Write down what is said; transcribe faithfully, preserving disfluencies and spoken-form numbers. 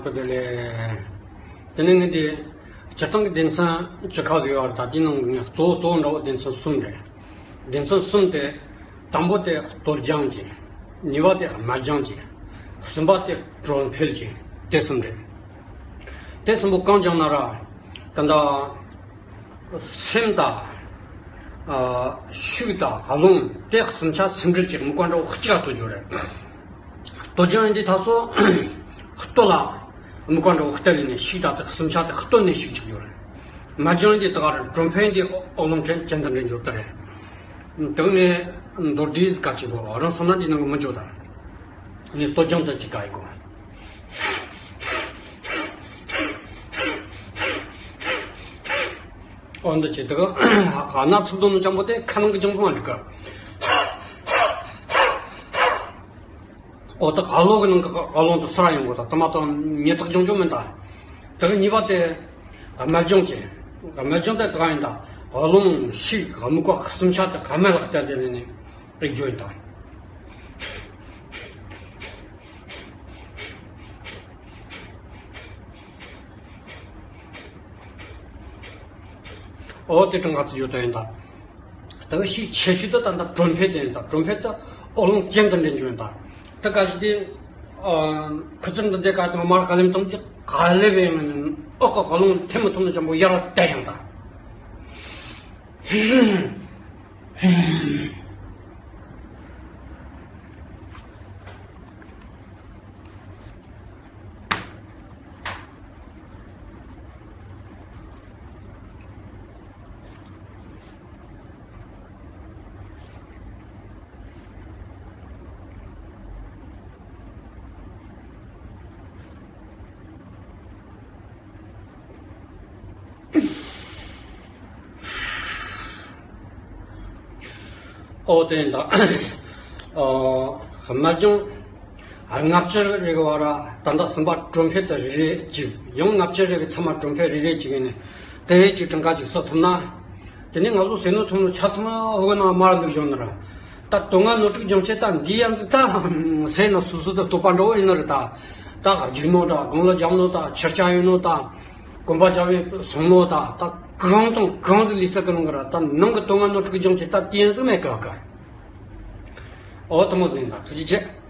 དེ་ལས། དེ་ནས་ངས་འདི་སྤྱིར་བཏང་གི་སྡེ་ཚན་བཅུ་ཁ་ཟིག་ཡོད་རེད། ད་དེའི་ནང་གི་ངས་གཙོ་བོ་གཙོ་བོ་འདྲ་བོ་སྡེ་ཚན་གསུམ་རེད། སྡེ་ཚན་གསུམ་དེ། དང་པོ་དེ་གཏོར་སྦྱང་གྱིས། གཉིས་པ་དེ་རྨད་སྦྱང་གྱིས། གསུམ་པ་དེ་གྲོང་འཕེལ་གྱིས། དེ་གསུམ་རེད། དེ་གསུམ་པོ་གང་སྦྱང་ན་ར། ད་ལྟ། སེམས་དང་། ཨ། ཤུགས་དང་རླུང་དེ་གསུམ་ཆ་སིམ་འདྲིལ་གྱི་དམིགས་པ་འདྲ་བོ་གཅིག་ལ་གཏོད་རྒྱུ་རེད། གཏོར་སྦྱང་ཡིན་དུས་ད་སོ། གཏོར་ལ་དམིགས་པ་འདྲ་བོ་གཏད་ལས་ནས་ཤུགས་དང་དེ་གསུམ་ཆ་དེ་གཏོར་ནས་ཤུགས་ཆག་རྒྱུ་རེད། རྨད་སྦྱང་ཡིན་དུས་ད་ག་རེད། གྲོང་འཕེལ་ཡིན་དུས་ཨོ་རླུང་ཅན་ཅན་དུ་འདྲེན་རྒྱུ་དེ་རེད། དེ་ནས་མདོར་བསྡུས་སྐད་ཅིག་གོ་རང་སོང་ན་འདི་ནང་གི་མི་འཇོག་དང་། ངས་གཏོར་སྦྱང་དེ་གཅིག་ག་ཡི་གོ། ཨོ་འདི་བྱེད་དུས། སྣ་ཚོགས་དུ་ནུ་ཅང་པོ་དེ་ཁ་ནང་གི་ཅང་པོ་མ་འགྲིག་ག། ཨོ་ད་ཧ་ལོ་གི་ནང་གི་ཧ་ལོང་དུ་སར་ཡོང་གོ། ད་ད་མ་ད་ཉེ་ཐག་ཅང་ཅང་མིན་ད། དེ་གི་གཉིས་པ་དེ་རྨད་སྦྱང་བྱེད། རྨད་སྦྱང་དེ་ག་ཡིན་ད། ཧ་ལོང་ཤིག་དམིགས་པ་གསུམ་ཆ་དེ་ག་མེད་ལ་གཏད་དེ་ནས་རིག་རྒྱུ་ཡིན་ད། ཨོ་དེ་གྲངས་ཀ་ཚིག་ཡོད་ད་ཡིན་ད། ད་ག་ཤི་ཆེ་ཤོས་དེ་ད་ད་གྲོང་འཕེལ་དེ་ཡིན་ད། གྲོང་འཕེལ་དེ་ཨོ་རླུང་ཅན་དུ་འདྲེན་རྒྱུ་ཡིན་ད། ད་ག་ཞིག་དེ། ཁུ་ཚུར་འདི་དེ་ག་དང་མར་ག་ལེམ་དང་དེ་ག་ལེ་བའི་ངང་ནས་ཨོ་ཀ་ཧ་ལོང་ཐེམ་མི་ཐུབ་ནས་ཅང་པོ་ཡར་བལྟས་ཡང་ད། ཨོ་དེ་ཡིན་ད། ཨོ། རྨད་སྦྱང་། ལྔ་བཅུ་རེ་གི་བར་ད་ལྟ་གསུམ་པ་གྲོང་འཕེལ་དུ་རེ་རེ་གཅིག་ཡང་ལྔ་བཅུ་རེ་གི་ཚང་མ་གྲོང་འཕེལ་རེ་རེ་གཅིག་ཡིན་ནས་དེ་རེ་གཅིག་གྲངས་ཀ་གཅིག་གསོག་ཐུབ་ན། དེ་ནས་ང་ཚོ་ཟས་ནོར་འཐུང་ནོར་ཆ་ཚང་ཧོ་གི་ནང་མར་བླུགས་བཞག་ནི་ར། ད་དོན་ལྔ་སྣོད་དྲུག་སྦྱང་བྱེད་ད་འདི་ཡང་ཟིག་ད་ཟས་ན་སོ་སོ་ད་བསྟོད་པ་འདྲ་བོ་ཡིན་ནི་རེད་ད། ད་རྒྱུ་ནོར་ད་དགུང་ལོ་རྒྱབ་ནོར་ད་ཕྱི་རྐྱང་ཡོད་ནོར་ད། གོམ་པ་རྒྱབ་པའི་སོང་ནོར་ད་ད་གང་དང་གང་ཟིག་ལུས་རྩལ་གི་ནང་གི་ར་ད་ནང་གི་དོན་ལྔ་སྣོད་དྲུག་སྦྱང་བྱེད་ད་དེ་ཡང་ཟིག་མེད་གི་ག། ཨོ་དེ་མོ་ཟིག་ཡིན་ད། ཐུགས་རྗེ་ཆེ།